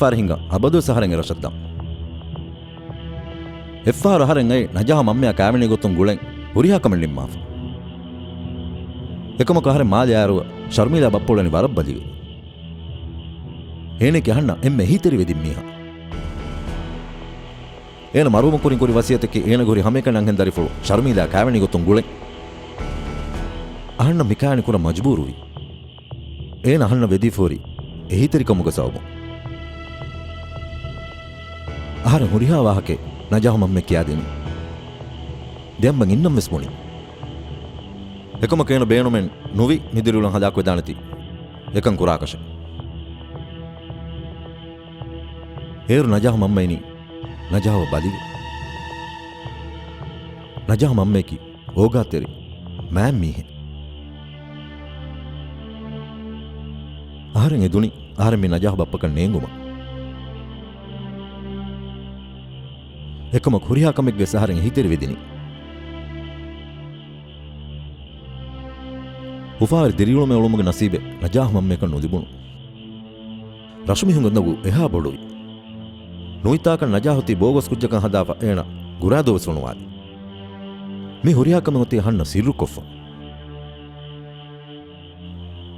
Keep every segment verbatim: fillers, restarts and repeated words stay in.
ފާރި ހިނގާ އަބަދުވެސް އަހަރެން އެރަށަށްދާން. އެއްފަހަރު އަހަރެން އައި ނަޖާހު މަންމަޔާ ކާވެނީ ގޮތުން ގުޅެން ހުރިހާ ކަމެއް ނިންމާފަ. އެކަމަކު އަހަރެން މާލެ އާރުވަ ޝަރުމީލާ ބައްޕަ އުޅެނީ ވަރަށް ބަލިވެ. އޭނައަކީ އަހަންނަށް އެންމެ އެހީތެރިވެދިން މީހާ. އޭނަ މަރުވުމުގެ ކުރިން ކުރި ވަސިއްޔަތަކީ އޭނަގެ ހުރި ހަމައެކަނި އަންހެން ދަރިފުޅު ޝަރުމީލާ ކާވެނީ ގޮތުން ގުޅެން. އަހަންނަށް މި ކާވެނި ކުރަން މަޖުބޫރުވި. އޭނަ އަހަންނަށް ވެދީފަ ހުރީ އެހީތެރިކަމުގެ ސަބަބުން. އަހަރެން ހުރިހާ ވާހަކައެއް ނަޖާހު މަންމައަށް ކިޔާދިނީ. ދެން އަނބަން އިންނަން ވެސް ބުނި. އެކަމަކު އޭނަ ބޭނުމެއް ނުވި މި ދިރިއުޅުން ހަލާކުވެދާނެތީ އެކަން ކުރާކަށެއް. އޭރު ނަޖާހު މަންމަ އިނީ ނަޖާހު ބަލިވެ. ނަޖާހު މަންމައަކީ އޯގާތެރި މާތް މީހެއް. އަހަރެން އެދުނީ އަހަރެން މި ނަޖާހު ބައްޕަކަން ނޭނގުމަށް. އެކަމަކު ހުރިހާ ކަމެއްގައި އަހަރެން އެހީތެރިވެދިނީ. އުފާވެރި ދިރިއުޅުމެއް އުޅުމުގެ ނަސީބެއް ނަޖާހު މަންމައަކަށް ނުލިބުނު. ރަށުމީހުންގެ އަނދަގޫ އެހާ ބޮޑުވި. ނުވިތާކަށް ނަޖާހު ތި ބޯގޮސް ކުއްޖަކަށް ހަދާފަ އޭނަ ގުރާދޫވެސް ފޮނުވާލި. މި ހުރިހާ ކަމެއް އޮތީ އަހަންނަށް ސިއްރުކޮށްފަ.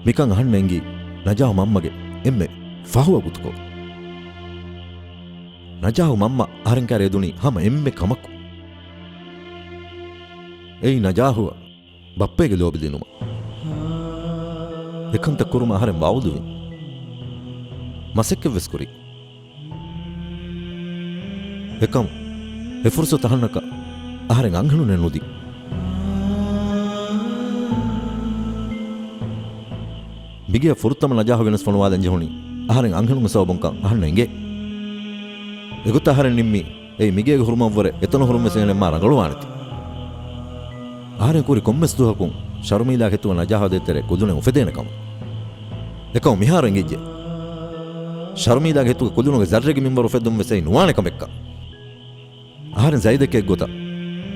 މިކަން އަހަންނަށް އެނގީ ނަޖާހު މަންމަގެ އެންމެ ފަހު ވަގުތުކޮޅު. ނަޖާހު މަންމަ އަހަރެން ކާރި އެދުނީ ހަމަ އެންމެ ކަމަކު. އެއީ ނަޖާހުއަށް ބައްޕަގެ ލޯބި ދިނުމަށް. އެކަންތައް ކުރުމަށް އަހަރެން ވައުދުވި. މަސައްކަތްވެސް ކުރި. އެކަމް އެ ފުރުސަތު އަހަންނަކަށް އަހަރެން އަންހެނުންނެއް ނުދީ. މިގޭ ފުރަތަމަ ނަޖާހު ގެނެސް ފޮނުވާލަން ޖެހުނީ އަހަރެން އަންހެނުންގެ ސަބަބުންކަން އަހަންނަށް އެނގޭ. އެގޮތަށް އަހަރެން ނިންމީ އެއީ މިގޭގެ ހުރުމަށްވުރެ އެތަނަށް ހުރުންވެސް އޭނަ އެއްމާ ރަނގަޅުވާނެތީ. އަހަރެން ކުރި ކޮންމެސް ދުވަހަކުން ޝަރުމީލާގެ ހިތުގަ ނަޖާހު ދޭތެރޭ ކުދުނެއް އުފެދޭނެ ކަމަށް. އެކަމަކު މިހާރު އެނގިއްޖެ. ޝަރުމީލާގެ ހިތުގަ ކުދުނުގެ ޒައްރެއްގެ މިންވަރު އުފެއްދުން ވެސް އެއީ ނުވާނެ ކަމެއްކަން. އަހަރެން ޒައިދެކޭ އެއްގޮތަށް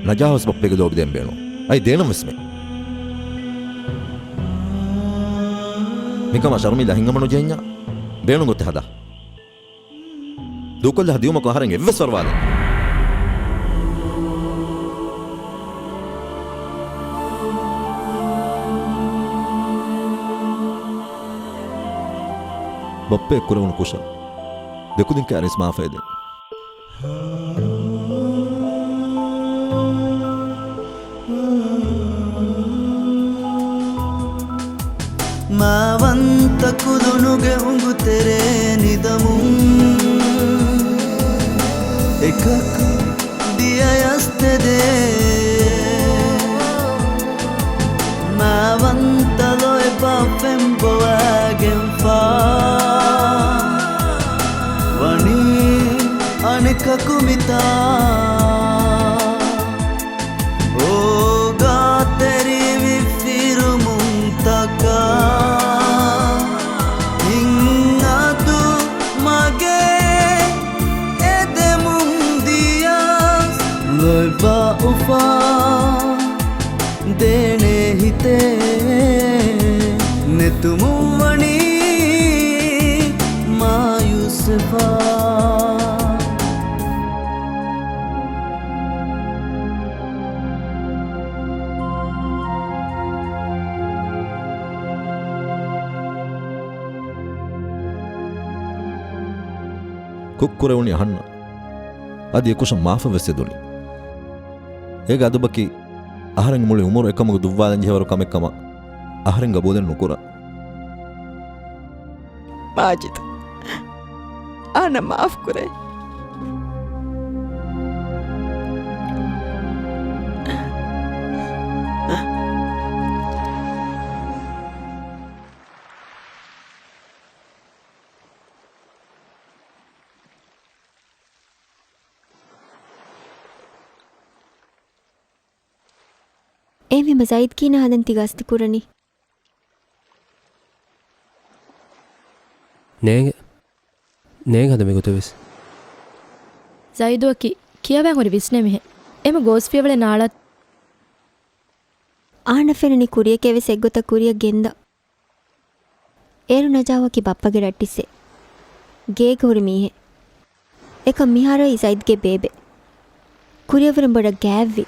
ނަޖާހު ވެސް ބައްޕަގެ ލޯބި ދޭން ބޭނުން. އައި ދޭނަން ވެސް މެ. މިކަމާ ޝަރުމީލާ ހިތްހަމަ ނުޖެހިންޏާ ބޭނުން ގޮތެއް ހަދާ. ދޫކޮށްލާ ދިއުމަކު އަހަރެން އެއްވެސް ވަރުވާލެއް. ބައްޕަ އެއްކުރެވުނު ކުށަށް ދެކުދިން ކާރިސް މާފައިދޭ. މާވަންތަ ކުލުނުގެ އުނގުތެރޭ ނިދަމުން އެކަކު ދިޔަޔަސް ތެދޭ. މާވަންތަ ލޯތްބާ ފެންބޮވާގެންފާ ވަނީ އަނެކަކު މިތާ. އޯގާތެރިވި ފިރުމުންތަކާ ހިނގާދޫ މަގޭ އެދެމުން ދިޔަސް ލޯތްބާ އުފާ ދޭނެ ހިތޭ ނެތުމުން ވަނީ މާޔޫސްވެފާ. ކުށްކުރެވުނީ އަހަންނަށް. އަދި އެކުށަށް މާފަވެސް އެދުނީ. އޭގެ އަދަބަކީ އަހަރެންގެ މުޅި އުމުރު އެކަމަކު ދުއްވާލަން ޖެހޭވަރު ކަމެއް ކަމަށް އަހަރެން ގަބޫލެއް ނުކުރާ. މާޖިދު، އަހަންނަށް މާފުކުރޭ. އެހެންވީމަ ޒައިދް ކިހިނެއް ހަދަން ތި ގަސްތު ކުރަނީ؟ ނޭނގެ، ނޭނގެ ހަދަ މިގޮތަށް ވެސް. ޒައިދުއަކީ ކިޔަވާން ހުރި ވިސްނޭ މީހެއް. އެމަ ގޯސް ފިޔަވަޅެއް ނާޅާ. އަހަންނަށް ފެނުނީ ކުރިޔަކޭ ވެސް އެއްގޮތަށް ކުރިޔަށް ގެންދާ. އޭރު ނަޖާހުއަކީ ބައްޕަގެ ރައްޓިއްސެއް. ގޭގަ ހުރި މީހެއް. އެކަމް މިހާރު އައީ ޒައިދްގެ ބޭބެ. ކުރިއަށްވުރެން ބޮޑަށް ގާތްވި.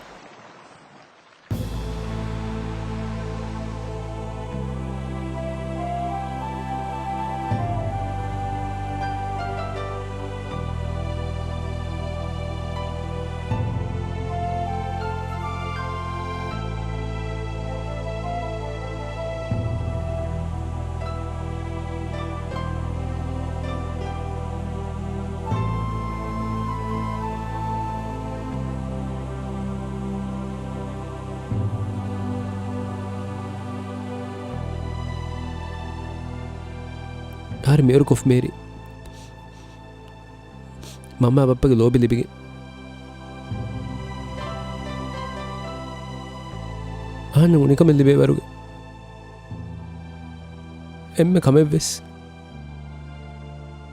އަހަރެން މިއުރުކޮށްފި މޭރި. މަންމަ ބައްޕަގެ ލޯބި ލިބިގެން. އަހަންނަށް އުނިކަމެއް ލިބޭ ވަރުގެ އެންމެ ކަމެއްވެސް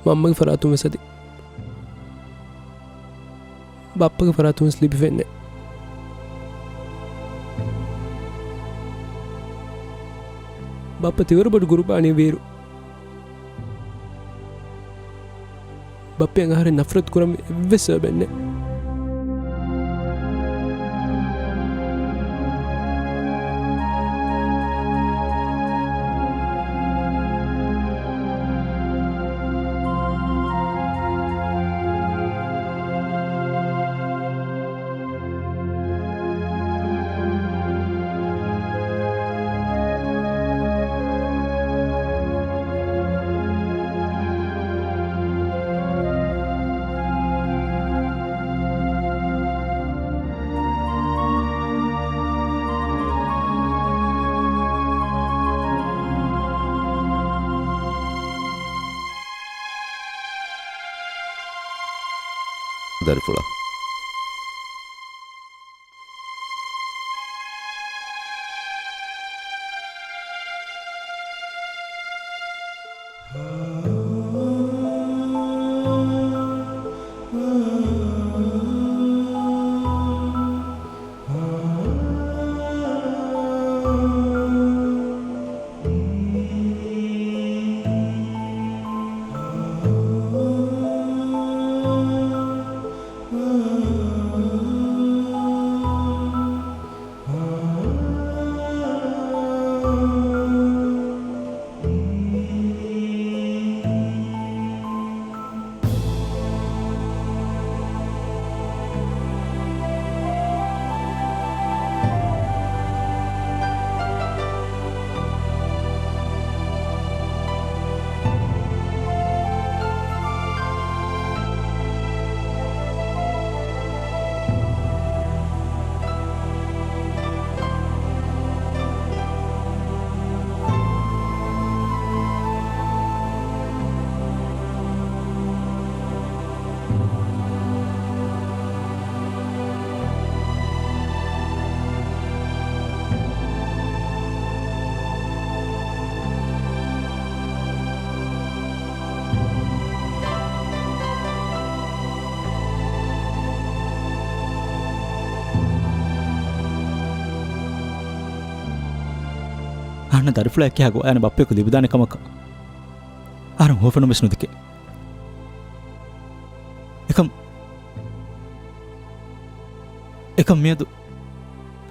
މަންމަގެ ފަރާތުން ވެސް އަދި ބައްޕަގެ ފަރާތުން ވެސް ލިބިފައެއްނެއް. ބައްޕަ ތިވަރު ބޮޑު ގުރުބާނީ ވީއިރު. ބައްޕައަށް އަހަރެން ނަފްރަތު ކުރަން އެއްވެސް ސަބަބެއް ނެތް. ދަރިފުޅާ. އަހަންނަށް ދަރިފުޅާ އެއްކަހަލަ ގޮވާލާނެ ބައްޕަޔަކު ލިބިދާނެ ކަމަކަށް އަހަރެން ހުވަފެނުން ވެސް ނުދެކެ. އެކަމް، އެކަމް މިއަދު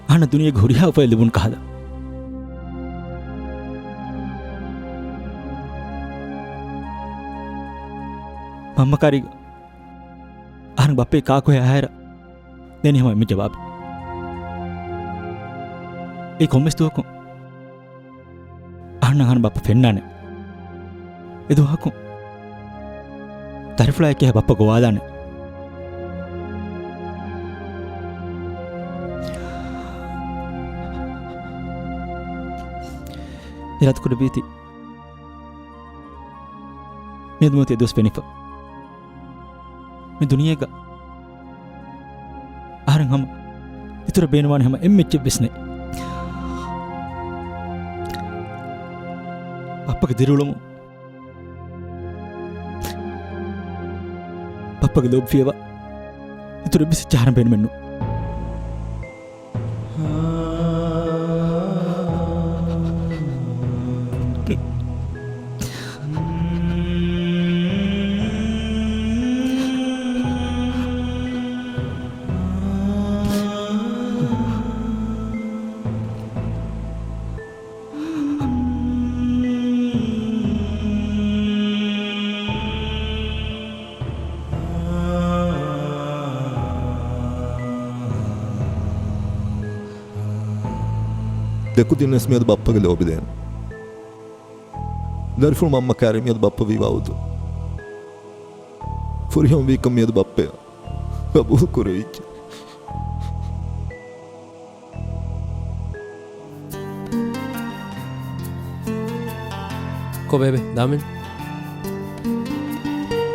އަހަންނަށް ދުނިޔޭގެ ހުރިހާ އުފަލެއް ލިބުނު ކަހަލަ. މަންމަ ކާރީގަ އަހަރެން ބައްޕައެއް ކާކުހޭ އަހައިރަށް ދެނީ ހަމަ އެންމެ ޖަވާބެއް. އެ ކޮންމެސް ދުވަހަކުން އަހަންނަށް އަހަން ބައްޕަ ފެންނާނެ. އެ ދުވަހަކުން ދަރިފުޅާ އެކޭ ބައްޕަ ގޮވާލާނެ. އިރާދަކުރެއްވީތީ މިއަދު މިއޮތީ އެ ދުވަސް ފެނިފަ. މި ދުނިޔޭގަ އަހަރެން ހަމަ އިތުރަށް ބޭނުންވާނެ ހަމަ އެންމެ އެއްޗެއް ވެސް ނެތް. ބައްޕަގެ ދިރިއުޅުމުން، ބައްޕަގެ ލޯބި ފިޔަވާ އިތުރަށް ވެސް އެއްޗެއް އަހަރެން ބޭނުމެއް ނޫން. އެކުދިންވެސް މިއަދު ބައްޕަގެ ލޯބި ދޭން. ދަރިފުޅު މަންމަ ކާރި މިއަދު ބައްޕަ ވީ ވައުދު. ފުރިހަމަ ވީކަން މިއަދު ބައްޕަޔަށް ގަބޫލު ކުރެވިއްޖެ. ކޮބޭބެ ދާމެން؟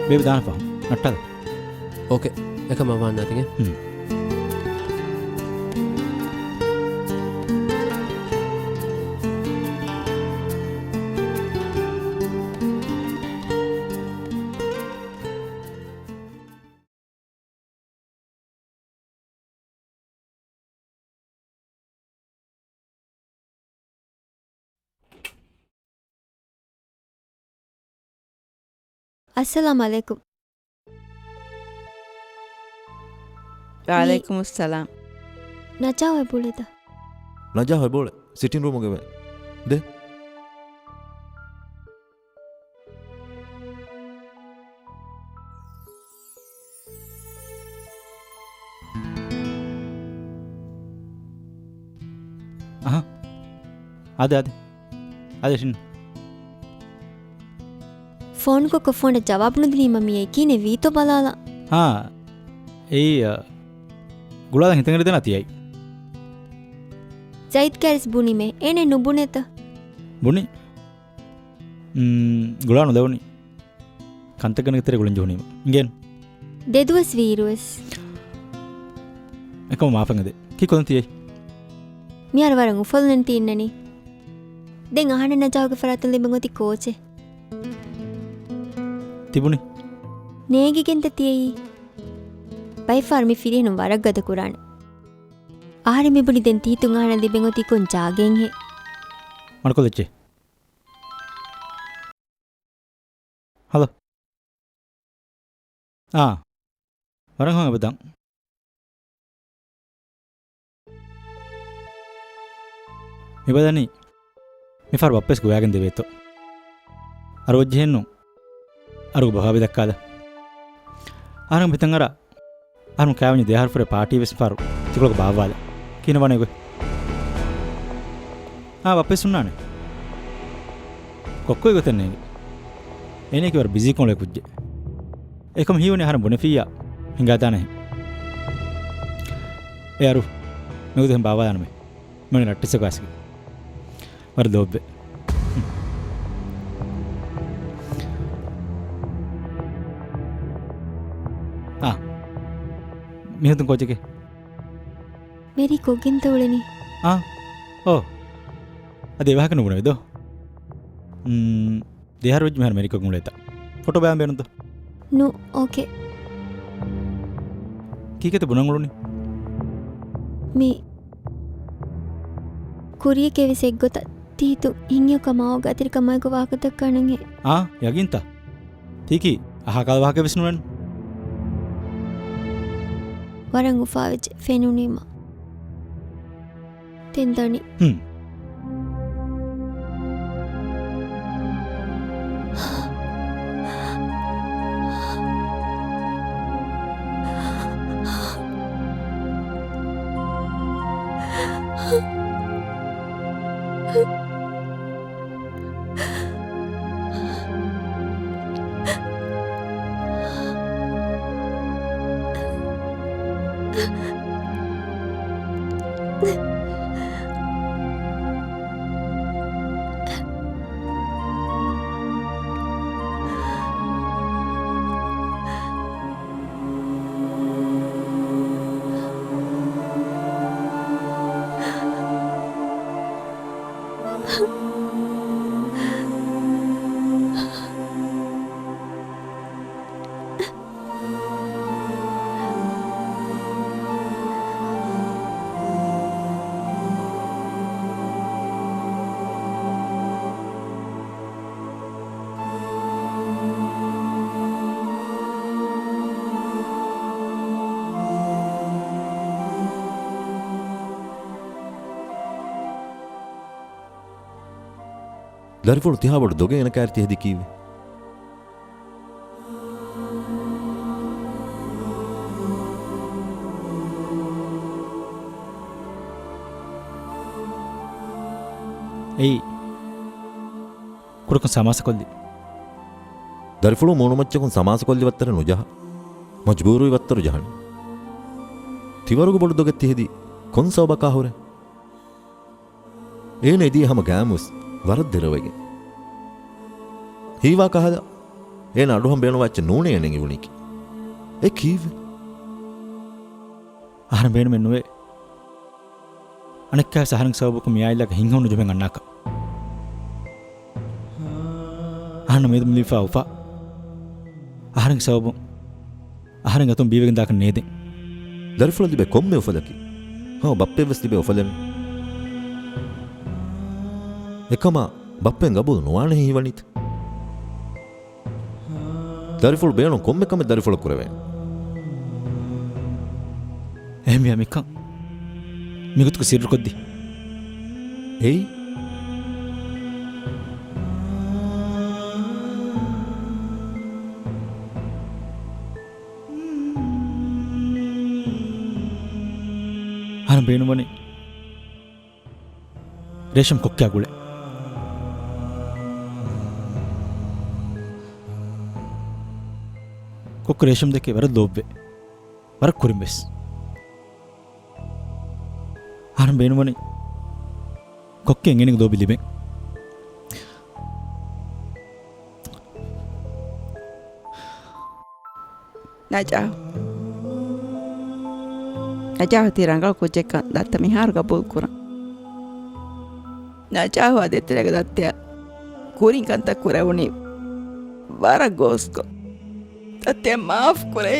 ބޭބެ ދާނެ ފަހުން ނައްޓާލަ. އޯކޭ. އެކަމަށް ވާން ނާތިގެ. ހުން. އައްސަލާމު ޢަލައިކުމް. ވަޢަލައިކުމުއްސަލާމް. ނަޖާ އެބައުޅޭތަ؟ ނަޖާ އެބައުޅޭ. ސިޓިން ރޫމުގައި ވޭ. ދޭ. އަހަ. އާދެ، އާދެ. އާދެ، ޝިން. ފޯނުކޮށް ފޯނަށް ޖަވާބު ނުދިނީމަ މިއީ ކިހިނެއް ވީތޯ ބަލާލަ. ހާ، އެއީ، އަ، ގުޅާލަން ހިތަށް އެރިދެން އަތި އައި. ޒައިދްގެވެސް ބުނީމޭ، އޭނަ ނުބުނޭތަ؟ ބުނި. މް، ގުޅާ ނުލެވުނީ. ކަންތައްގަނޑެއްގެ ތެރޭ ގުޅެން ޖެހުނީމަ. އިނގޭން. ދެދުވަސް ވީއިރުވެސް. އެކަމަށް މާފަށް އެދޭ. ކީއްކުރަން ތިޔައީ؟ މިހާރު ވަރަށް އުފަލުން ތި އިންނަނީ. ދެން އަހަންނަށް ނަޖާހުގެ ފަރާތުން ލިބެން އޮތީ ކޯޗެއް؟ ތިބުނީ. ނޭނގިގެންތަ ތިޔައީ؟ ބައެއްފަހަރު މި ފިރިހެނުން ވަރަށް ގަދަ ކުރާނެ. އަހަރެން މިބުނީ ދެން ތިހިތުން އަހަންނަށް ލިބެން އޮތީ ކޮން ޖާގައެއްހޭ. މަޑުކޮށްލައްޗޭ. ހަލޯ. އާ. ވަރަށް ހަމަ އެބަދަން. މިބަލަނީ، މިފަހަރު ބައްޕަވެސް ގޮވާގެން ދެވޭތޯ. އަރުވައްޖެހެއް ނޫން. އަރުގެ ބަހާ ބެދައްކާލަ. އަހަރެން ބިތަން އަރާ. އަހަރުން ކާވެންޏި ދެއަހަރު ފުރެ ޕާޓީ ވެސް ފަހަރު ތިކުޅަކު ބާއްވާލަ. ކިހިނެއް ވާނެ ގޮތް؟ އާ، ބައްޕަވެސް ހުންނާނެ. ކޮއްކޮއެއް ގޮތެއް ނޭނގެ. އޭނައަކީ ވަރަށް ބިޒީ ކޮޅެއް ކުއްޖެއް. އެކަމް ހީވަނީ އަހަރެން ބުނެފިއްޔާ ހިނގާދާނެހެން. އޭ އަރު، މެގުދުހެން ބާއްވާލާނަމޭ. މެން ރައްޓެއްސަކު އައިސްގެ. ވަރަށް ލޯބިވޭ. އާ. މިހުތުން ކޯޗެކޭ. މެރީ ކޮށްގެންތަ އުޅެނީ؟ އާ. އޯ. އަދި އެވާހަކަ ނުބުނެވި ދޯ. މް. ދެއަހަރު ވެއްޖެ މިހާރު މެރިކޮށް އުޅޭތަ؟ ފޮޓޯ ބަޔާން ބޭނުންތަ؟ ނޫ، އޯކޭ. ކީކޭތަ ބުނަން އުޅުނީ؟ މި ކުރިޔަކޭ ވެސް އެއްގޮތަށް ތިހިތު ހިނގިޔަކަމާ އޯގަ އަތިރިކަމާއެކު ވާހަކަ ދައްކާނަންހޭ. އާ، ޔަގީންތަ؟ ތީކީ އަހާކާލަ ވާހަކަ ވެސް ނުވެން. ވަރަށް އުފާވެއްޖެ ފެނުނީމަ. ތެން ދަނީ. ހުން. ދަރިފުޅު ތިހާ ބޮޑު ދޮގެއް އޭނަ ކާރި ތި ހެދި ކީއްވެ؟ އެއީ ކުޑަކޮށް ސަމާސަކޮށްލި. ދަރިފުޅު މޫނުމައްޗަކުން ސަމާސަކޮށްލި ވައްތަރެއް ނުޖަހާ. މަޖުބޫރުވި ވައްތަރު ޖަހަނީ. ތިވަރުގެ ބޮޑު ދޮގެއް ތިހެދީ ކޮން ސަބަބަކާ ހުރެ؟ އޭނަ އެދިޔަ ހަމަ ގައިމުވެސް ވަރަށް ދެރަވެގެން. ހީވާ ކަހަލަ، އޭނަ އަޑުހަމަ ބޭނުންވާ އެއްޗެއް ނޫނޭ އޭނަ އެނގިވުނީކީ. އެ ކީއްވެ؟ އަހަރެން ބޭނުމެއް ނުވޭ. އަނެއްކާވެސް އަހަރެންގެ ސަބަބަކުން މި އާއިލާގެ ހިތްހަމަ ނުޖެހޭ އަންނާކަށް. އަހަންނަށް މިއަދު މިލިބިފާ އުފާ އަހަރެންގެ ސަބަބުން އަހަރެން އަތުން ބީވެގެން ދާކަށް ނޭދެން. ދަރިފުޅަށް ލިބޭ ކޮންމެ އުފަލަކީ ހަމަ ބައްޕައަށްވެސް ލިބޭ އުފަލެއްނު. އެކަމާ ބައްޕައިން ގަބޫލު ނުވާނެހެން ހީވަނީތަ؟ ދަރިފުޅު ބޭނުން ކޮންމެ ކަމެއް ދަރިފުޅަށް ކުރެވޭނެ. އެހެންވިޔާ މިކަން މިގޮތަކަށް ސިއްރުކޮށްދީ. އެއީ؟ އަހަރެން ބޭނުންވަނީ ރޭޝަމް ކޮއްކާ ގުޅޭ. ކޮއްކޮ ރޭޝަމް ދެކެ ވަރަށް ލޯބިވޭ. ވަރަށް ކުރިން ވެސް. އަހަރެން ބޭނުންވަނީ ކޮއްކައިން އޭނަގެ ލޯބި ލިބެން. ނަޖާހް. ނަޖާހް ތީ ރަނގަޅު ކުއްޖެއްކަން ދައްތަ މިހާރު ގަބޫލު ކުރަން. ނަޖާހް އާ ދޭތެރޭގަ ދައްތަޔަށް ކުރިން ކަންތައް ކުރެވުނީ ވަރަށް ގޯސްކޮށް. ދައްތަޔަށް މާފް ކުރޭ.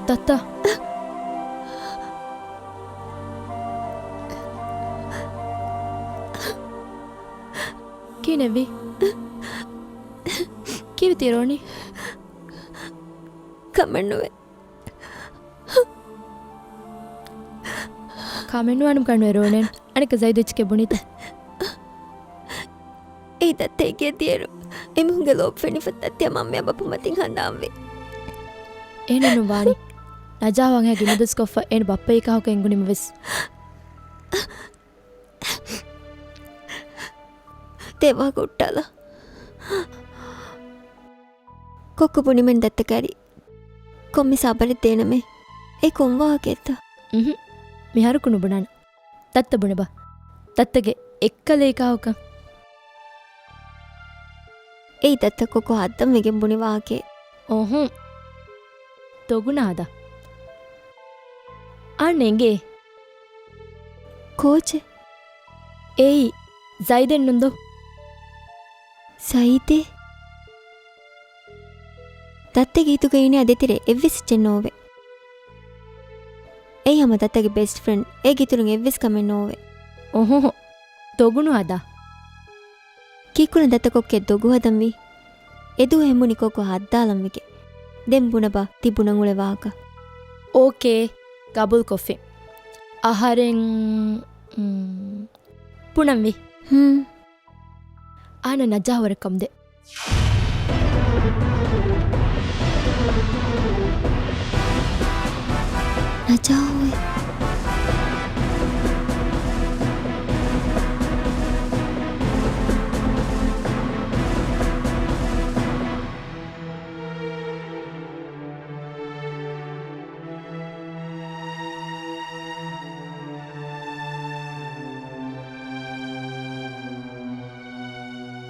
ދައްތަ. ކިހިނެއްވީ؟ ކީއްވެ ތި ރޯނީ؟ ކަމެއްނުވޭ. ކަމެއްނުވާނަމަ ކަންނުވެ ރޯނެން. އަނެއްކާ ޒައިދު އެއްޗެކޭ ބުނީތަ؟ އެއީ ދައްތަ އެގޭ ދިޔައިރު އެމީހުންގެ ލޯބި ފެނިފަ ދައްތަޔާ މަންމަޔާ ބައްޕަ މަތިން ހަނދާންވި. އޭނަ ނުވާނީ. ނަޖާހް އަނގަޔާ ގިނަ ދުވަސްކޮށްފަ އޭނަ ބައްޕަ އެކަހަލަ އެނގުނީމަ ވެސް. ދެ ވާހަކަ ހުއްޓާލާ. ކޮއްކޮ ބުނީމެން ދައްތަ ކައިރި ކޮންމެސް ހަބަރެއް ދޭނަމޭ. އެ ކޮން ވާހަކައެއްތަ؟ އުހު. މިހާރަކު ނުބުނާނެ. ދައްތަ ބުނެބަ. ދައްތަގެ އެއްކަލޭ ކާކަން. އެއީ ދައްތަ ކޮއްކޮ ހައްދަން ވެގެން ބުނި ވާހަކައެއް. އުހު. ދޮގު ނުހަދާ. އާން އެނގޭ. ކޯޗެއް؟ އެއީ ޒައިދެއްނުން ދޯ؟ ޒައިދެއް؟ ދައްތަގެ ހިތުގައި އޭނައާ ދޭތެރޭ އެއްވެސް އެއްޗެއް ނޯވޭ. އެއީ ހަމަ ދައްތަގެ ބެސްޓް ފްރެންޑް. އޭގެ އިތުރުން އެއްވެސް ކަމެއް ނޯވޭ. އުހު. ދޮގު ނުހަދާ. ކީއްކުރަން ދައްތަ ކޮއްކޮއަށް ދޮގު ހަދަންވީ؟ އެދުވަހު އެނބުނީ ކޮއްކޮ ހައްދާލަން ވެގެން. ދެން ބުނަބަ ތި ބުނަން އުޅޭ ވާހަކަ. އޯކޭ، ގަބޫލުކޮށްފިން. އަހަރެން، މް، ބުނަންވީ. ހުން. އާނަ ނަޖާހް ވަރަށް ކަމުދޭ. ނަޖާހް އޮތް.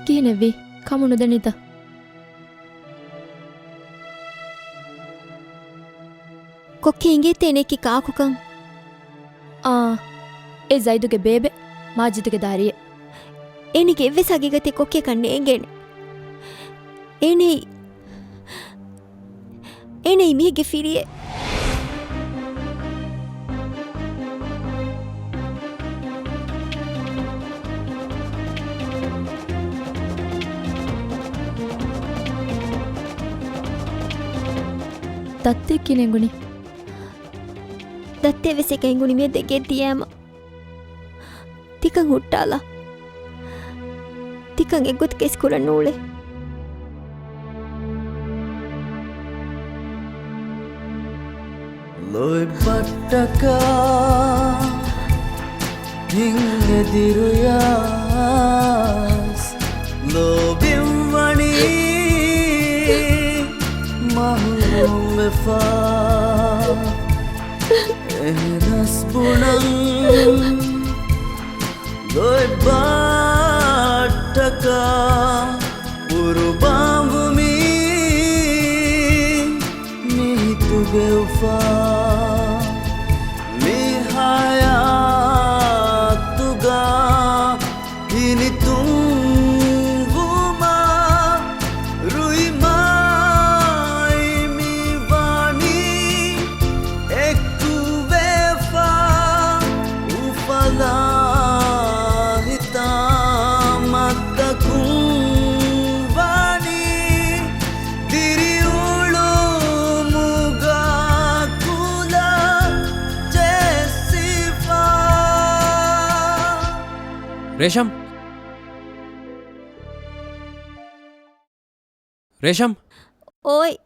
ކިހިނެއްވީ؟ ކަމު ނުދެނީތަ؟ ކޮއްކި އިނގޭތަ އޭނައަކީ ކާކުކަން؟ އާ، އެ ޒައިދުގެ ބޭބެ، މާޖިދުގެ ދާރިއެއް. އޭނަގެ އެއްވެސް ހަގީގަތެއް ކޮއްކިއަކަށް ނޭނގޭނެ. އޭނައީ، އޭނައީ މީހެއްގެ ފިރިއެއް. ދައްތައަކީ ނެނގުނީ. ދައްތައެއް ވެސް އެކަން އެނގުނީ މިއަދު ގެއަށް ދިޔައިމަ. ތިކަން ހުއްޓާލާ. ތިކަން އެއްގޮތަކަށް ވެސް ކުރަން ނޫޅޭ. ލޯތްބައްޓަކާ ހިތް އެދިރުޔަސް ލޯބިން ވަނީ މަހުރޫމް ވެފަ. އެހެނަސް ބުނަން ލޯތްބައްޓަކާ ޤުރުބާންވުމީ މި ހިތުގެ އުފާ. މި ހަޔާތުގަ ހިނިތުން ވުމާ ރުއިމާއި މި ވަނީ އެއްކުވެފަ. އުފަލާ ހިތާމަ ތަކުން ވަނީ ދިރިއުޅުމުގަ ކުލަ ޖެއްސިފަ. ރޭޝަމް! ރޭޝަމް! އޯތް!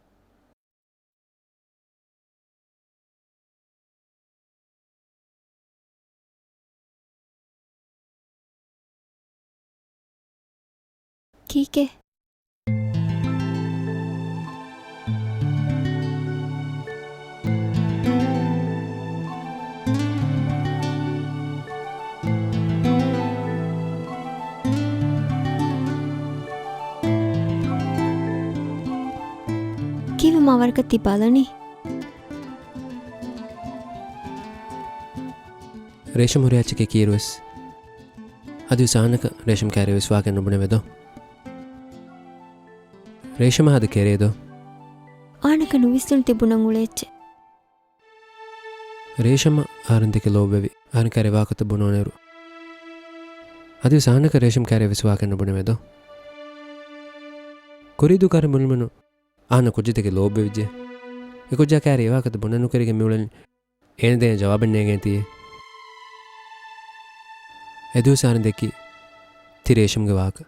ކީކޭ؟ ކީއްވެ މާ ވަރަކަށް ތި ބަލަނީ؟ ރޭޝަމް ހުރިހާ އެއްޗެކޭ ކިއިރުވެސް. އަދިވެސް އަހަންނަކަށް ރޭޝަމް ކައިރިވެސް ވާގެން ނުބުނެވޭ ދޯ؟ ރޭޝަމް ހާދަ ކެރޭ ދޯ؟ އާނަކަށް ނުވިސްނުން ތި ބުނަން އުޅޭ އެއްޗެއް. ރޭޝަމަށް އަހަރެން ދެކެ ލޯބިވެވި، އަހަރެން ކައިރި ވާހަކަތައް ބުނޯނެއިރު. އަދިވެސް އަހަންނަކަށް ރޭޝަމް ކައިރިވެސް ވާގެން ނުބުނެވޭ ދޯ؟ ކުރީ ދުވަހު އަހަރެން ބުނީމަ ނޫން އަހަންނަށް ކުއްޖެއް ދެކެ ލޯބިވެވިއްޖެ. އެ ކުއްޖާ ކައިރި އެ ވާހަކަތައް ބުނެން ނުކެރިގެން މިއުޅެނީ. އޭނަ ދޭން ޖަވާބެއް ނޭނގޭނެތީ. އެ ދުވަސް އަހަރެން ދެއްކީ ތި ރޭޝަމްގެ ވާހަކަ.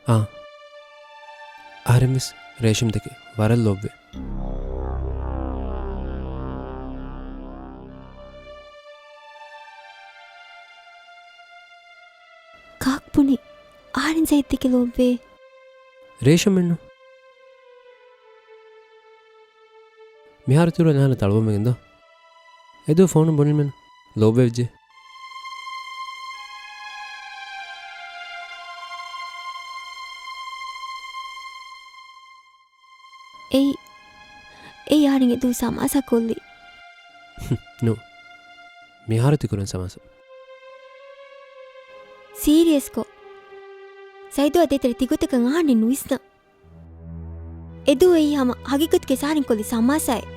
އާ، އަހަރެންވެސް ރޭޝަމް ދެކެ ވަރަށް ލޯބިވޭ. ކާކު ބުނީ އަހަރެން ޒައިދް ދެކެ ލޯބިވޭ؟ ރޭޝަމް އެއްނު. މިހާރު ތިއުޅެނީ އަހަންނަށް ތަޅުވަންވެގެން ދޯ؟ އެދުވަހު ފޯނުން ބުނީމަ ނޫން ލޯބިވެވިއްޖެ. އެއީ، އެއީ އަހަރެން އެދުވަހު ސަމާސާ ކޮށްލީ. ނޫން. މިހާރު ތި ކުރަން ސަމާސާ. ސީރިއަސްކޮށް. ޒައިދުއާ ދޭތެރޭ ތިގޮތަކަށް އަހަންނެއް ނުވިސްނާ. އެދުވަހު އެއީ ހަމަ ހަގީގަތުގައި އަހަރެން ކޮށްލި ސަމާސާއެއް.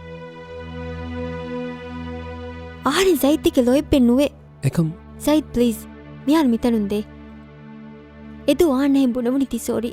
އަހަރެން ޒައިދް ދެކެ ލޯތްބެއް ނުވޭ. އެކަމް. ޒައިދް، ޕްލީޒް، މިހާރު މިތަނުން ދޭ. އެދުވަހު އަހަންނަށް ބުނެވުނީ ތި ސޯރީ.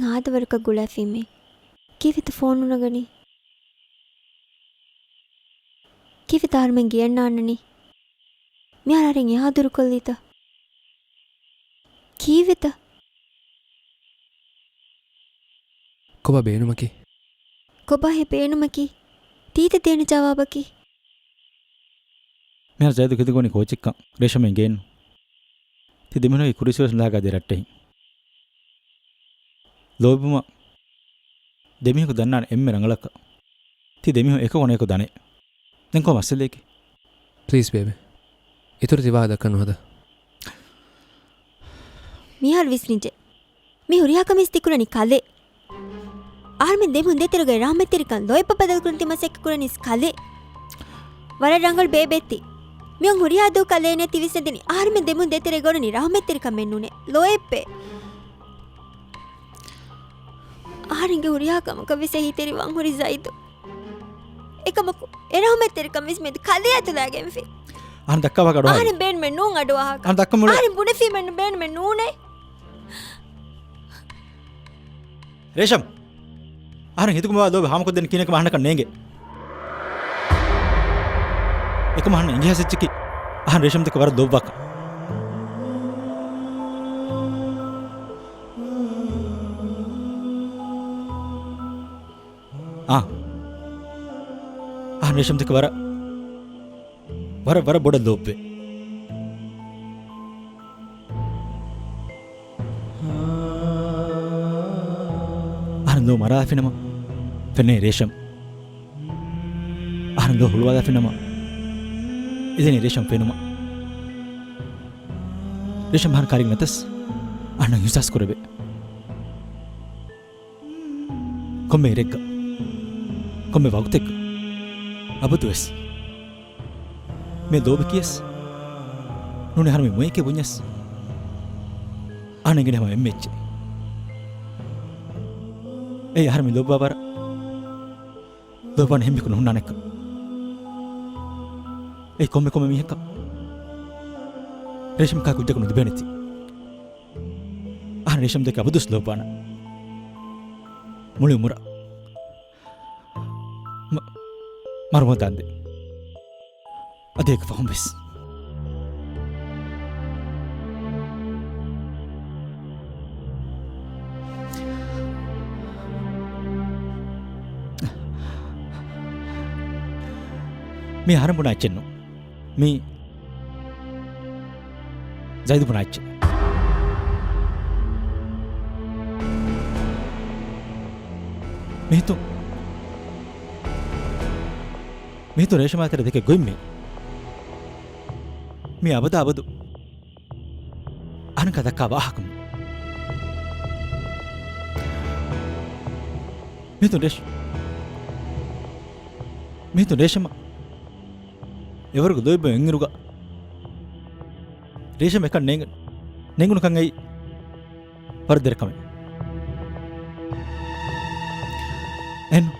އާދަވަރަކަށް ގުޅާފީމޭ. ކީއްވެތަ ފޯނު ނަގަނީ؟ ކީއްވެތަ އަހަރުމެން ގެޔަށް ނާންނަނީ؟ މިހާރު އަހަރެން އެހާ ދުރުކޮށްލީތަ؟ ކީއްވެތަ؟ ކޮބާ ބޭނުމަކީ؟ ކޮބާހޭ ބޭނުމަކީ؟ ތީތަ ދޭނެ ޖަވާބަކީ؟ މިހާރު ޒައިދު ކިތަންމެ ކުރަނީ ކޯޗެއްކަން ރޭޝަމް އެނގޭނު. ތި ދެމީހުންގެ ކުރިސިވެސް ނަގާ ދެ ރައްޓެހިން. ލޯބިވުމަށް ދެމީހަކު ދަންނާނެ އެންމެ ރަނގަޅަކަށް. ތި ދެމީހުން އެކަކު އަނެކަކު ދަނޭ. ދެން ކޮބާ މައްސަލައަކީ؟ ޕްލީޒް ބޭބޭ. އިތުރު ތި ވާހަކަ ދައްކަން ނުހަދާ. މިހާރު ވިސްނިއްޖެ. މި ހުރިހާ ކަމެއް ތި ކުރަނީ ކަލޭ. އަހަރުމެން ދެމީހުން ދޭތެރޭގައި ރަހުމަތްތެރިކަން ލޯތްބަށް ބަދަލުކުރަން ތި މަސައްކަތް ކުރަނީ ކަލޭ. ވަރަށް ރަނގަޅު ބޭބޭ ތި. މިއޮން ހުރިހާ ދުވަހަކު ކަލޭ ނޭ ތި ވިސްނަދިނީ އަހަރުމެން ދެމީހުން ދޭތެރޭގައި އޮންނަނީ ރަހުމަތްތެރިކަމެއް ނޫނޭ. ލޯތްބެއް. އަހަރެންގެ ހުރިހާ ކަމަކަށް ވެސް އެހީތެރިވާން ހުރި ޒައިދު. އެކަމަކު، އެ ރަހުމަތްތެރިކަން ވެސް މެދު ކަލެއަށް އަތުލައިގެންފި. އަހަރެން ދައްކާ ވާހަކަ އަޑުއަހާލި. އަހަރެން ބޭނުމެއް ނޫން އަޑުއަހާކަށް. އަހަރެން ދައްކަމުޅޭ. އަހަރެން ބުނެފީމެއް ނޫނޭ. ރޭޝަމް! އަހަރެން ހިތުގަ މިވާ ލޯބި ހާމަކޮށްދޭނެ ކިހިނެއްކަމަށް އަހަންނަކަށް ނޭނގޭ. އެކަމަށް އަހަންނަށް އެނގިހާ އެއްޗަކީ އަހަން ރޭޝަމްދެކެ ވަރަށް ލޯބިވާކަން. އާ. އަހަން ރޭޝަމްދެކެ ވަރަށް، ވަރަށް، ވަރަށް ބޮޑަށް ލޯބިވޭ. އަހަން ލޯ މަރާފިނަމަ ފެނޭ ރޭޝަމް. އަހަން ލޯ ހުޅުވާލާފިނަމަ އެދެނީ ރޭޝަމް ފެނުމަށް. ރޭޝަމް އަހަން ކާރިގެ ނަތަސް އަހަންނަށް އިހްސާސް ކުރެވޭ. ކޮންމެ އިރެއްގަ، ކޮންމެ ވަގުތެއްގަ، އަބަދުވެސް މި ލޯބި ކިޔަސް ނޫނީ އަހަރެން މި މޮޔަކެއް ބުންޏަސް އަހަން އެނގެނީ ހަމަ އެންމެ އެއްޗެއް. އެއީ އަހަރެން މި ލޯބިވާ ވަރަށް ލޯބިވާނެ އެހެން މީހަކު ނުހުންނާނެކަން. އެއީ ކޮންމެ ކޮންމެ މީހަކަށް ރޭޝަމް ކާ ކުއްޖަކު ނުލިބޭނެތީ. އަހަރެން ރޭޝަމްދެކެ އަބަދުވެސް ލޯބިވާނަން. މުޅި އުމުރަށް. މަ-، މަރުވާ ދާންދެން. އަދި އޭގެ ފަހުން ވެސް. މީ އަހަރެން ބުނާ އެއްޗެއް ނޫން. މީ ޒައިދު ބުނާ އެއްޗެއް. މިހިތު، މިހިތު ރޭޝަމާ ތެރެ ދެކެ ގޮތް މީ. މީ އަބަދާ އަބަދު އަހަން ކަދަކާ ވާހަކަ މީ. މިހިތު ރޭޝް-، މިހިތު ރޭޝަމާ އެވަރުގެ ލޯތްބު އެންއިރުގަ ރޭޝަމް އެކަން ނޭނގެ-، ނޭނގުނުކަން އެއީ ވަރަށް ދެރަ ކަމެއް. އެހެން.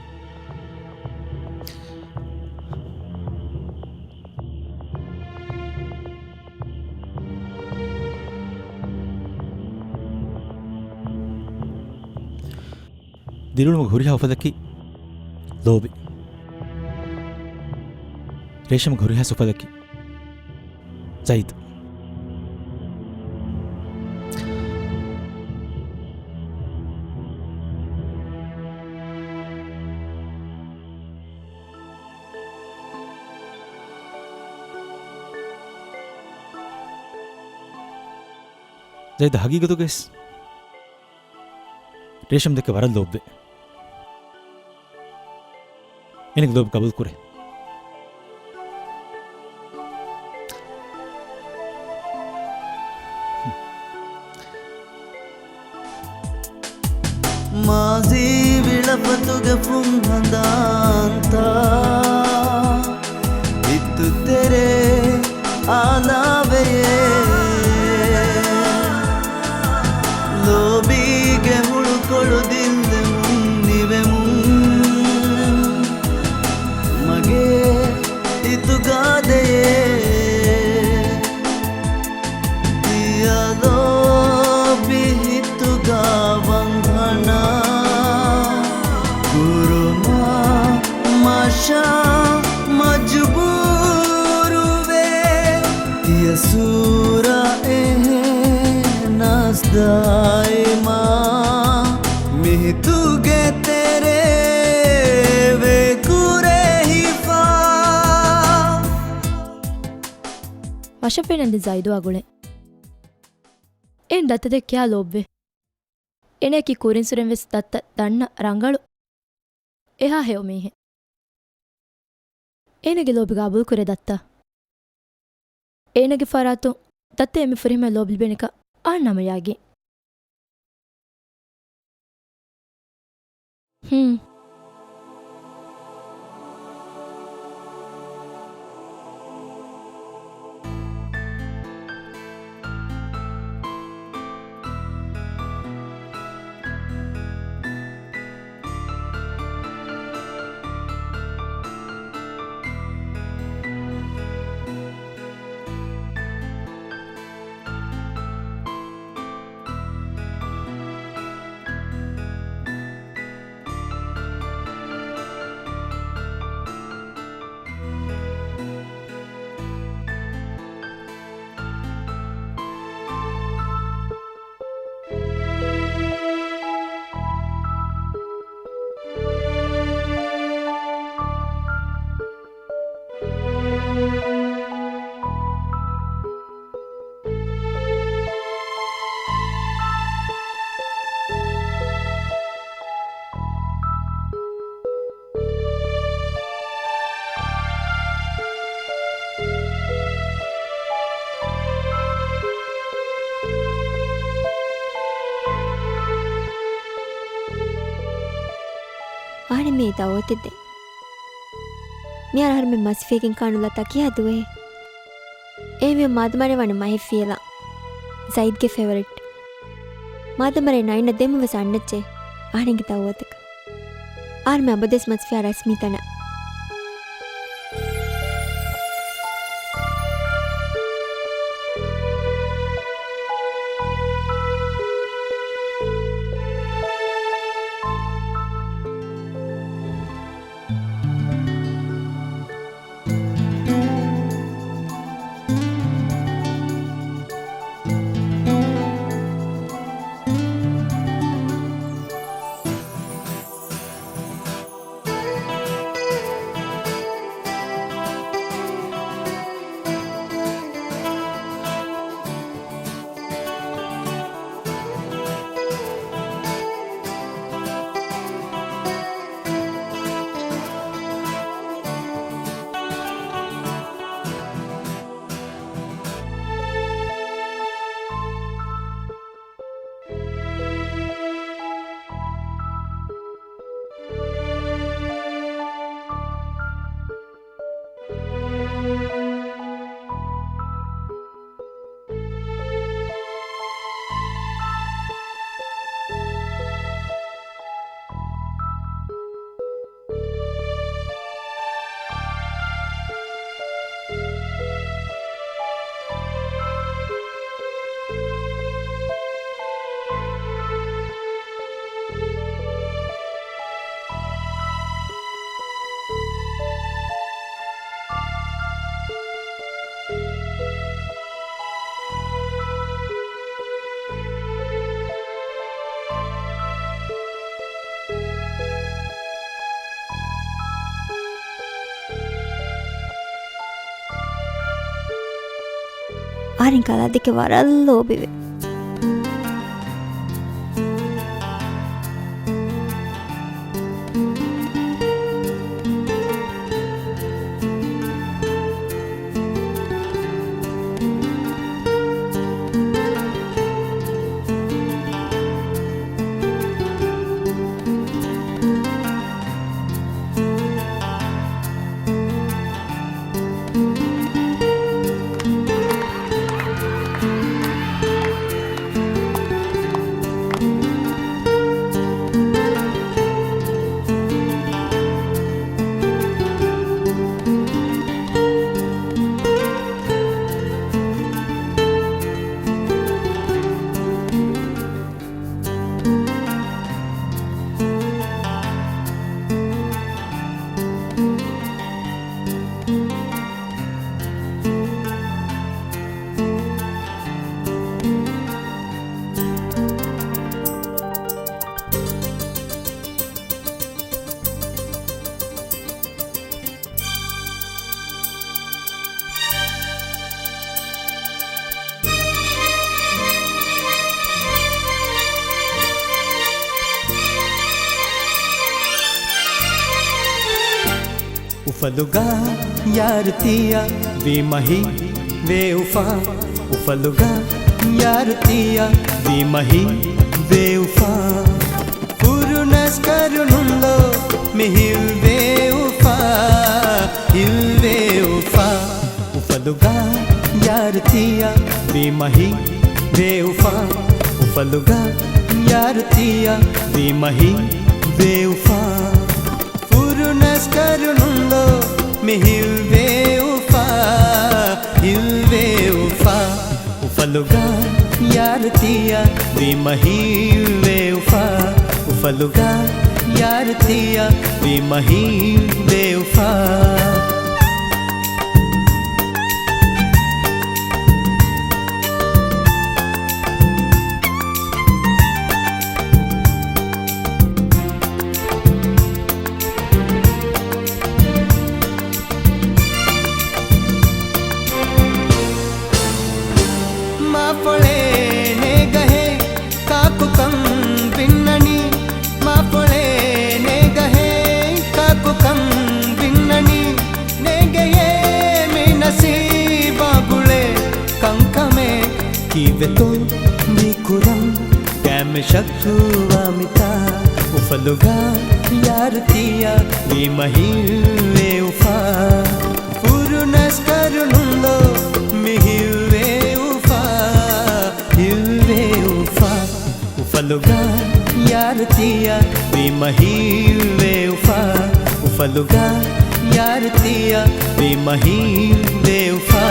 ދިރިއުޅުމުގެ ހުރިހާ އުފަލަކީ ލޯބި. ރޭޝަމްގެ ހުރިހާ އުފަލަކީ ޒައިދު. ޒައިދު ހަގީގަތުގައި ވެސް ރޭޝަމް ދެކެ ވަރަށް ލޯބިވޭ. އޭނަގެ ލޯބި ގަބޫލު ކުރޭ. މާޒީ ވިޅަފަތުގެ ފުން ހަނދާންތައް ހިތުތެރޭ އާލާވެޔޭ. ލޯބީގެ ހުޅުކޮޅު ދިއްލެމުން ނިވެމުން މަގޭ ހިތުގަ ދެޔޭ. ތިޔަ ލޯބި ހިތުގަ ވަންހަނަ ތުގެ ތެރޭ ވެ ކުރެހިފާ. މަށަށް ފެންނަނީ ޒައިދުއާ ގުޅެން. އޭނަ ދައްތަ ދެކެ ކިހާ ލޯބިވޭ؟ އޭނައަކީ ކުރިންސުރެން ވެސް ދައްތަ ދަންނަ ރަނގަޅު އެހާ ހެޔޮ މީހެއް. އޭނަގެ ލޯބި ގަބޫލުކުރޭ ދައްތަ. އޭނަގެ ފަރާތުން ދައްތަ އެންމެ ފުރިހަމަ ލޯބި ލިބޭނެކަން އަހަންނަށް ހަމަ ޔަގީން. ހުން. އަހަރެން މިއީ ދައުވަތެއް ދޭ. މިހާރު އަހަރެމެން މަސް ފިޔަގެން ކާނުލާތާ ކިހާ ދުވަހެއް؟ އެހެންވީމަ މާދަމާރޭ ވަނީ މަހެއް ފިޔަލާ. ޒައިދްގެ ފޭވަރިޓް. މާދަމާރޭ ނައިންނަށް ދެމުން ވެސް އަންނައްޗޭ. އަހަރެންގެ ދައުވަތަކަށް. އަހަރެމެން އަބަދުވެސް މަސް ފިޔާ ރަސްމީ ތަނަށް. އަހަރެން ކަލާދެކެ ވަރަށް ލޯބިވޭ. އުފަލުގަ ޔާރު ތިޔަ ވީމަ ހިތްވެ އުފާ. އުފަލުގަ ޔާރު ތިޔަ ވީމަ ހިތްވެ އުފާ. ފުރުނަސްކަރުނުންލޯ މި ހިތްވެ އުފާ، ހިތްވެ އުފާ. އުފަލުގަ ޔާރު ތިޔަ ވީމަ ހިތްވެ އުފާ. އުފަލުގަ ޔާރު ތިޔަ ވީމަ ހިތްވެ އުފާ. ފުރުނަސް ކަރުނުންލޯ މި ހިތްވެ އުފާ، ހިތްވެ އުފާ. އުފަލުގަ ޔާރު ތިޔަ ވީމަ ހިތްވެ އުފާ. އުފަލުގަ ޔާރު ތިޔަ ވީމަ ހިތްވެ އުފާ. މާފޮޅޭ ނޭގަހޭ ކާކުކަން ވިންނަނީ. މާފޮޅޭ ނޭގަހޭ ކާކުކަން ވިންނަނީ. ނޭނގެޔޭ މި ނަސީބާ ގުޅޭ ކަންކަމެއް. ކީއްވެތޯ މި ކުރަން ގައިމެ ޝައްކުވާ މިތާ. އުފަލުގަ ޔާރު ތިޔަ ވީމަ ހިތްވެ އުފާ. ފުރުނަސް ކަރުނުންލޯ މި ހިތްވެ އުފާ، ހިތްވެ އުފާ. އުފަލުގަ ޔާރު ތިޔަ ވީމަ ހިތްވެ އުފާ. އުފަލުގަ ޔާރު ތިޔަ ވީމަ ހިތްވެ އުފާ.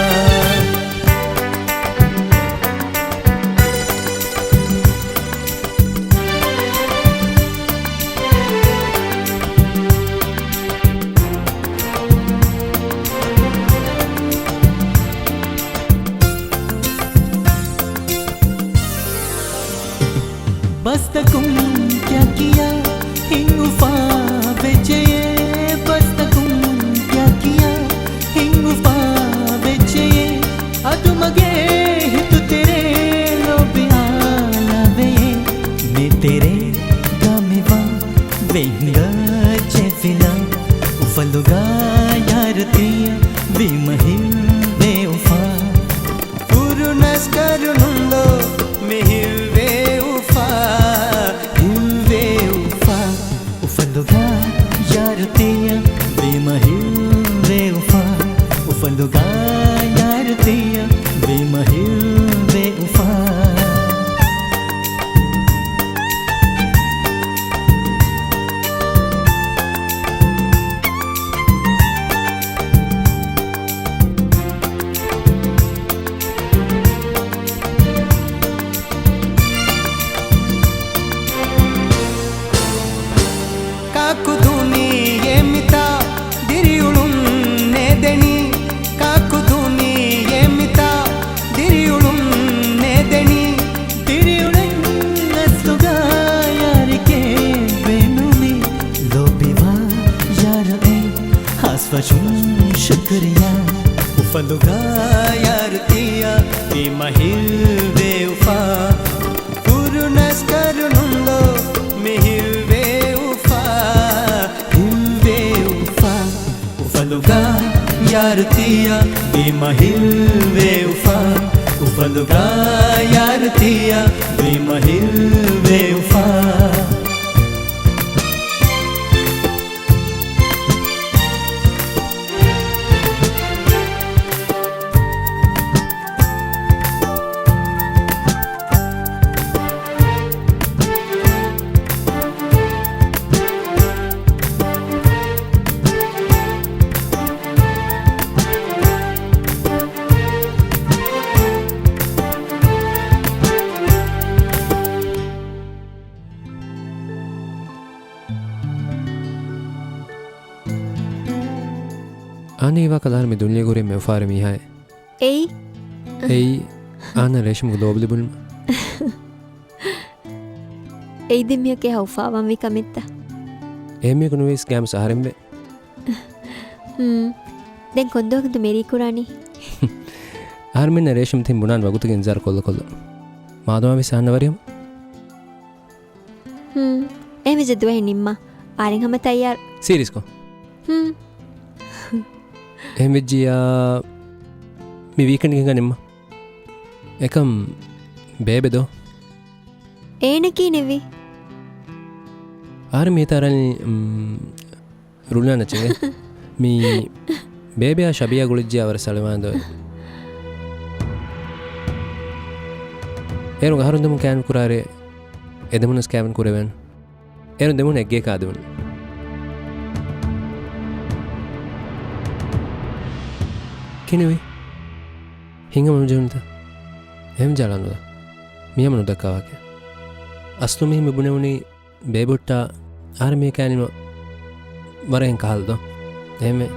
ބަސްތަކުން ކިޔާ ކިޔާ ހިތް އުފާ ވެއްޖެޔޭ. ބަސްތަކުން ކިޔާ ކިޔާ ހިތް އުފާ ވެއްޖެޔޭ. އަދު މަގޭ ހިތު ތެރޭ ލޯބި އާލާވެޔޭ. މި ތެރޭ ގަމިވާ ވެ ހިނގާ ޖެއްވިލާ. އުފަލުގަ ޔާރު ތިޔަ ވީމަ ހިތްވެ އުފާ. ފުރުނަސް ކަރުނުންލޯ މި ހިތްވެ އުފާ، ހިތްވެ އުފާ. އުފަލުގަ ޔާރު ތިޔަ ވީމަ ހިތްވެ އުފާ. އުފަލުގަ ޔާރު ތިޔަ ވީމަ ހިތްވެ އުފާ. ކާކުދޫނީ އެ މިތާ ދިރިއުޅުން ނޭދެނީ. ކާކުދޫނީ އެ މިތާ ދިރިއުޅުން ނޭދެނީ. ދިރިއުޅެން އަސްލުގަ ޔާރެކޭ ބޭނުމީ. ލޯބިވާ ޔާރު އެ ހާސްވަށުން ޝުކުރިޔާ. އުފަލުގަ ޔާރު ތިޔަ ވީމަ ހިތްވެ އުފާ. ފުރުނަސް ކަރުނުންލޯ މި ހިތްވެ އުފާ، ހިތްވެ އުފާ. އުފަލުގަ ޔާރު ތިޔަ ވީމަ ހިތްވެ އުފާ. އުފަލުގަ ޔާރު ތިޔަ ވީމަ ހިތްވެ އުފާ. އާން އެ ވާކަލާން މި ދުނިޔޭގަ ހުރި މެ އުފާވެރި މީހާއެއް. އެއީ؟ އެއީ އާން ރޭޝަމްގެ ލޯބި ލިބުނީމަ. އެއީ ދެން މީހަކު އެހާ އުފާވާންވީ ކަމެއްތަ؟ އެހެން މީހަކު ނުވެސް ގައިމުވެސް އަހަރެންވޭ. ހުން. ދެން ކޮންދުވަހަކުންތަ މެރީ ކުރާނީ؟ އަހަރުމެންނަށް ރޭޝަމް ތިން ބުނާނެ ވަގުތުގެ އިންތިޒާރު ކޮށްލަ ކޮށްލަ. މާދަމާވެސް އަހަންނަށް ވަރިހަމަ. ހުން. އެހެންވެއްޖެ ދުވަހެއް ނިންމާ. އަހަރެން ހަމަ ތައްޔާރު. ސީރިއަސްކޮށް. ހުން. އެހެން ވެއްޖިއްޔާ، މި ވީކެންޑް ގެންގަނެއްމަ. އެކަމް ބޭބެ ދޯ؟ އޭނަ ކީނެވި؟ އަހަރެން މި ހިތަށް އަރަނީ، ރުލާން އެއްޗެއް. މި ބޭބެއާ ޝަބީއާ ގުޅިއްޖިއްޔާ ވަރަށް ސަޅިވާނެ ދޯ. އޭރު އަހަރުން ދެމުން ކާން ކުރާރޭ، އެ ދެމުނަސް ކާވެން ކުރެވޭނެ. އޭރު ދެމުން އެއްގޭ ކާދެވުން. ކިނެވި؟ ހިނގަމަ ނުޖެހުންތަ؟ އެހެން ޖާލާނުލާ. މިހަމަ ނުދައްކާ ވާހަކަ. އަސްލު މީ މި ބުނެވުނީ ބޭބުއްޓާ އަހަރެން މީ ކާނީމަ ވަރަށް ކަހަލަ ދޯ. އެހެންވެ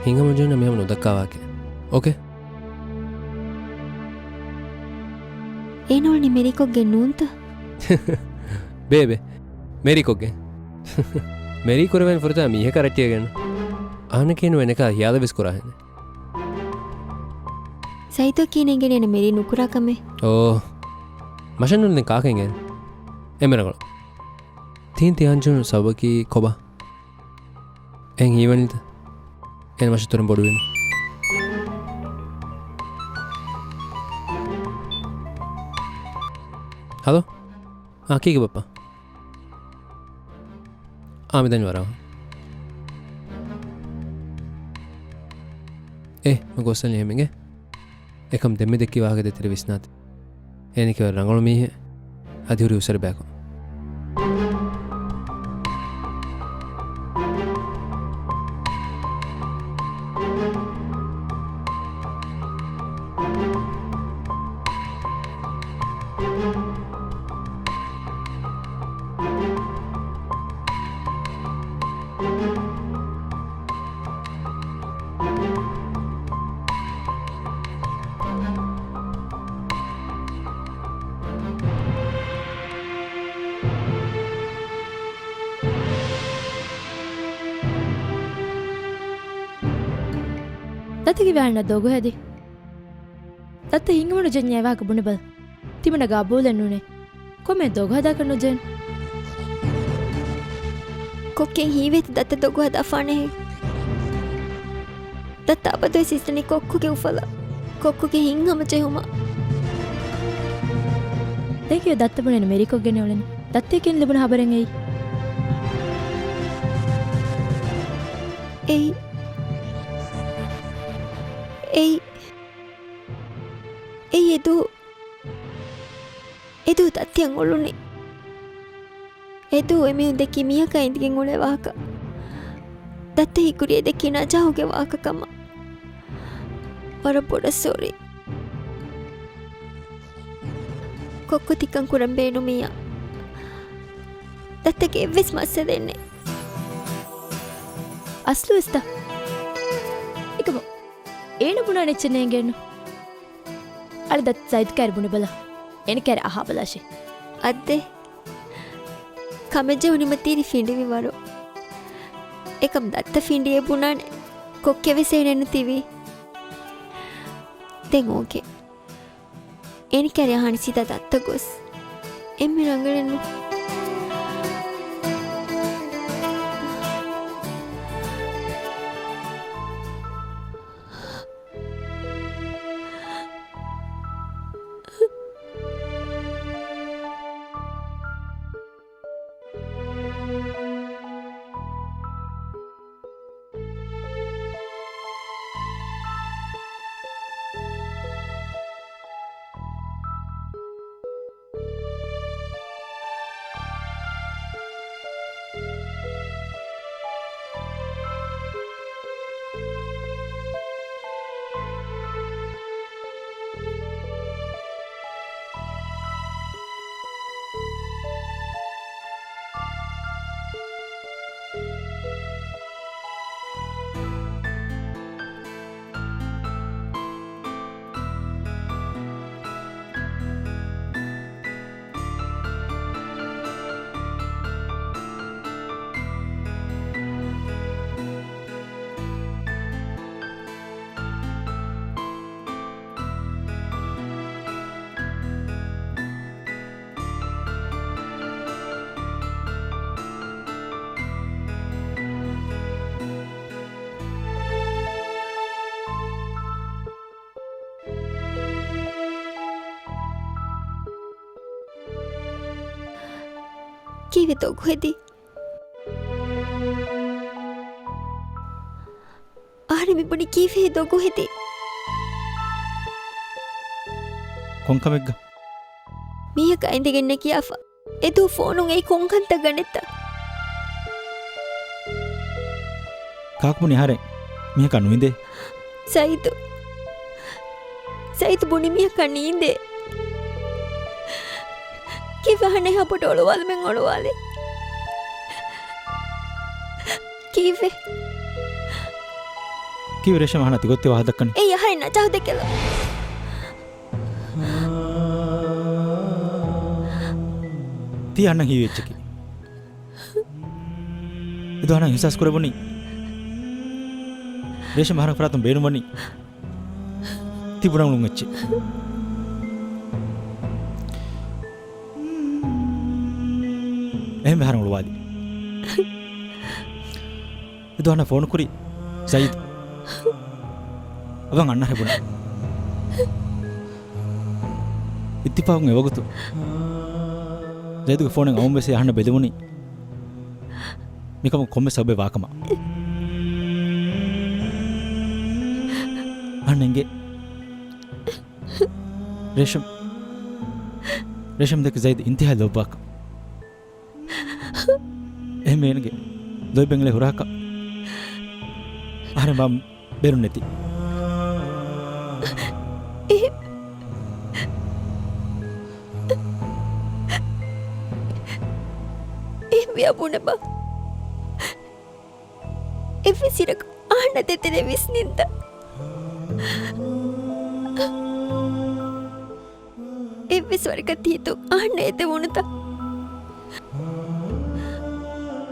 ހިނގަމަ ނުޖެހުން މިހަމަ ނުދައްކާ ވާހަކަ. އޯކޭ؟ އޭނަ އުޅެނީ މެރީކޮށްގެން ނޫންތަ؟ ބޭބެ، މެރީކޮށްގެން. މެރީ ކުރެވޭނެ ފުރަތަމަ މީހަކަށް ރައްޓެހިގެން. އަހަންނަކީ ނުވެ އެކަހަލަ ހިޔާލެއް ވެސް ކުރާހެން. ސައިދޯ ކިހިނެއް އެނގޭނެ މެރީ ނުކުރާ ކަމެއް؟ އޯ. މަށަންނުލެން ކާކެންގެން. އެންމެ ރަނގަޅު. ތިހެން ތިހާންޖޫނު ސަބަބަކީ ކޮބާ؟ އެހެން ހީވަނީތަ؟ އޭނަ މަށަށް ތުރެން ބޮޑުވީމަ. ހަލޯ؟ އާ، ކީކޭ ބައްޕާ؟ އާ، މިދަނީ ވަރަށް. އޭ، މަ ގޮއްސަން އެހެމެގެ. އެކަމް ދެންމެ ދެއްކި ވާހަކަ ދޭތެރޭ ވިސްނާތި. އޭނަކީ ވަރަށް ރަނގަޅު މީހެއް. އަދި ހުރީ ހުސަރި ބަޔަކު. ދައްތަ ކިވާ އަންނަ ދޮގު ހެދި. ދައްތަ ހިނގުމަޑު ޖެންޏާ އެވާހަކަ ބުނެބަލަ. ތިމަންނަ ގަބޫލެއް ނޫނޭ. ކޮމެ ދޮގު ހަދާކަށް ނުޖެން. ކޮއްކެން ހީވޭތި ދައްތަ ދޮގު ހަދާފާނެހެން. ދައްތަ އަބަދުވެސް އިސްނަނީ ކޮއްކޮގެ އުފަލަށް. ކޮއްކޮގެ ހިތްހަމަޖެހުމަށް. ދެން ކިޔޯ ދައްތަ ބުނޭނެ މެރީކޮށްގެން އުޅެނީ. ދައްތަޔަކީ ލިބުނު ހަބަރެއް އެއީ. އެއީ. އެއީ. އެއީ އެދު. އެދު ދައްތަޔަށް އުޅުނީ. އެދު އެމީހުން ދެއްކީ މީހަކާ އިނދެގެން އުޅޭ ވާހަކަ. ދައްތަ ހީކުރީ އެ ދެއްކީ ނަޖާހުގެ ވާހަކަ ކަމަށް. ވަރަށް ބޮޑަށް ސޯރީ. ކޮއްކޮ ތިކަން ކުރަން ބޭނުމިއްޔާ. ދައްތަގެ އެއްވެސް މައްސަލައެއް ނެތް. އަސްލުވެސްތަ؟ އެކަމު އޭނަ ބުނާނެ އެއްޗެއް ނޭނގެންނު. އަޅެ ދައްތަ ސައިދު ކާރި ބުނެބަލަ. އޭނަ ކާރި އަހާބަލާށޭ. އައްދޭ. ކަމެއް ޖެހުނީމަ ތިރި ފިނޑިވި ވަރު. އެކަމް ދައްތަ ފިނޑިއޭ ބުނާނެ. ކޮއްކެވެސް އޭނައެއްނު ތިވީ. ދެން އޯކޭ. އޭނަ ކާރި އަހާނެ ސީދާ ދައްތަ ގޮސް. އެންމެ ރަނގަޅެއްނު. ކީއްވެ ދޮގު ހެދީ؟ އަހަރެން މި ބުނީ ކީއްވެ ދޮގު ހެދީ؟ ކޮންކަމެއްގަ؟ މީހަކާ އިނދެގެން ނެގިޔާފަ. އެދު ފޯނުން އެއީ ކޮންކަންތައް ގަނެއްތަ؟ ކާކު ބުނި އަހަރެން މީހަކާ ނުއިނދޭ. ސައީދު. ސައީދު ބުނި މީހަކާ ނީނދޭ. ކީއްވެ އަހަންނަށް އެހާ ބޮޑަށް އޮޅުވާލަމެން އޮޅުވާލެ؟ ކީއްވެ؟ ކީއްވެ ރޭޝަމް އަހަންނަށް ތިގޮތްތި ވާހަކަ ދައްކަނީ؟ އެއީ އަހަރެން ނަޖާހު ދެކެލަ. ތީ އަންނަ ހީވި އެއްޗަކީ. އެދު އަންނަ އިހްސާސް ކުރެވުނީ. ރޭޝަމް އަހަރެން ފަރާތުން ބޭނުންވަނީ. ތި ބުނަން އުޅުން އެއްޗެއް. އެހެންވެ އަހަރެން އުޅުވާލި. އެދު އަންނަ ފޯނު ކުރީ ސައީދު. އަވަން އަންނަ ހެބުނަ. އިއްތިފާގުން އެވަގުތު ސައީދުގެ ފޯނެއް އައުން ވެސް އަހަންނަށް ބެލެވުނީ. މިކަމަށް ކޮންމެ ސަބަބެއް ވާކަމަށް. އަހަންނަށް އެނގޭ. ރޭޝަމް، ރޭޝަމް ދެކެ ސައީދު އިންތިހާ ލޯބިވާކަން. އެހެންވެ އޭނަގެ ލޯތްބެއް އެޅޭ ހުރަހަކަށް އަހަރެން ވާން ބޭނުން ނެތި. އެ-، އެހެންވިޔާ ބުނެބަ. އެއްވެސް އިރަކު އަހަންނަށް ދޭތެރޭ ވިސްނިންތަ؟ އެއްވެސް ވަރަކަށް ތީތު އަހަންނަށް އެދެވުނުތަ؟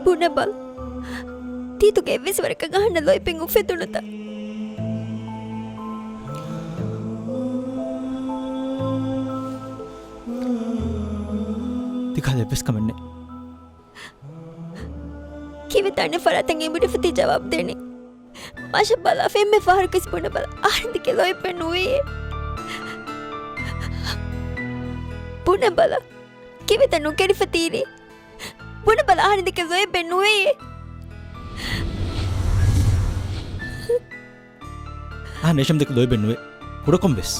ބުނެބަލަ. ތީތުގެ އެއްވެސް ވަރަކަށް އަހަންނަށް ލޯތްބެއް އުފެދުނުތަ؟ ތިކަހަލަ އެއްވެސް ކަމެއް ނެތް. ކީއްވެތަ އަނެއް ފަރާތަށް އެނބުރިފަ ތި ޖަވާބު ދޭނީ؟ މަށަށް ބަލާފަ އެންމެ ފަހަރަކުވެސް ބުނެބަލަ، އަހަރެން ދެކެ ލޯތްބެއް ނުވެޔޭ. ބުނެބަލަ. ކީއްވެތަ ނުކެރިފަ ތީރީ؟ ބުނެބަލަ، އަހަރެން ދެކެ ލޯތްބެއް ނުވެޔޭ. އަހަން ރޭޝަމް ދެކެ ލޯތްބެއް ނުވޭ. ކުޑަކޮށް ވެސް.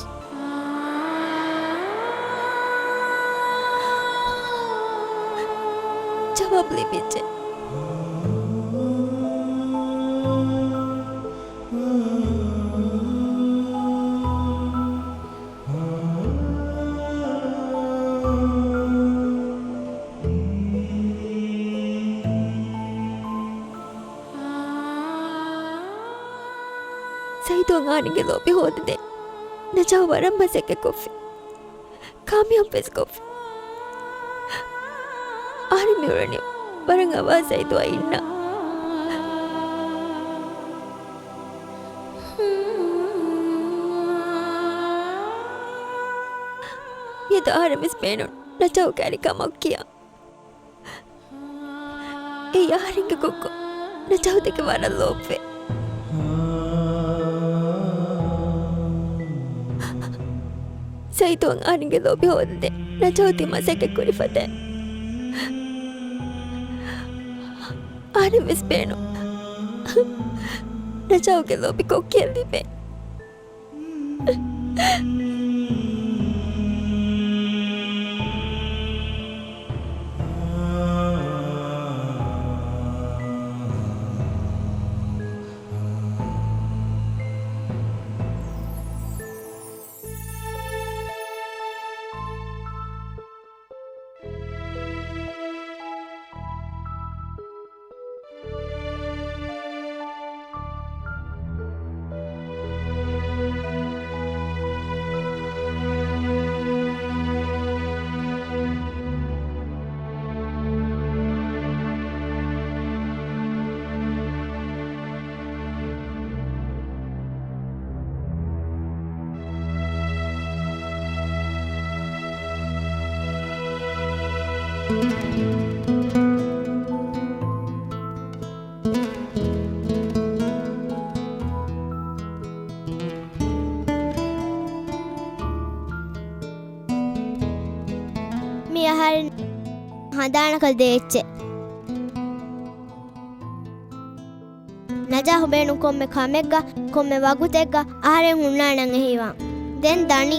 ޖަވާބު ލިބިއްޖެ. ސައީދު އަހަރެންގެ ލޯބި ހޯދަދޭން ނަޖާހު ވަރަށް މަސައްކަތްކޮށްފި. ކާމިޔާބުވެސް ކޮށްފި. އަހަރެން މިއުޅެނީ ވަރަށް އަވަހަށް ސައީދުއާ އިންނަ. މިއަދު އަހަރެން ވެސް ބޭނުން ނަޖާހު ކައިރި ކަމަށް ކިޔާ. އެއީ އަހަރެންގެ ކޮއްކޮ ނަޖާހު ދެކެ ވަރަށް ލޯބިވޭ. ސައީދު އަހަރެންގެ ލޯބި ހޯދަދޭން ނަޖާހު ތި މަސައްކަތް ކުރި ފަދައިން. އަހަރެން ވެސް ބޭނުން ނަޖާހުގެ ލޯބި ކޮއްކޮއަށް ލިބޭ. މި އަހަރެން ހަނދާނަކަށް ދޭ އެއްޗެއް. ނަޖާހު ބޭނުން ކޮންމެ ކަމެއްގަ، ކޮންމެ ވަގުތެއްގަ އަހަރެން ހުންނާނަން އެހީވާން. ދެން ދަނީ.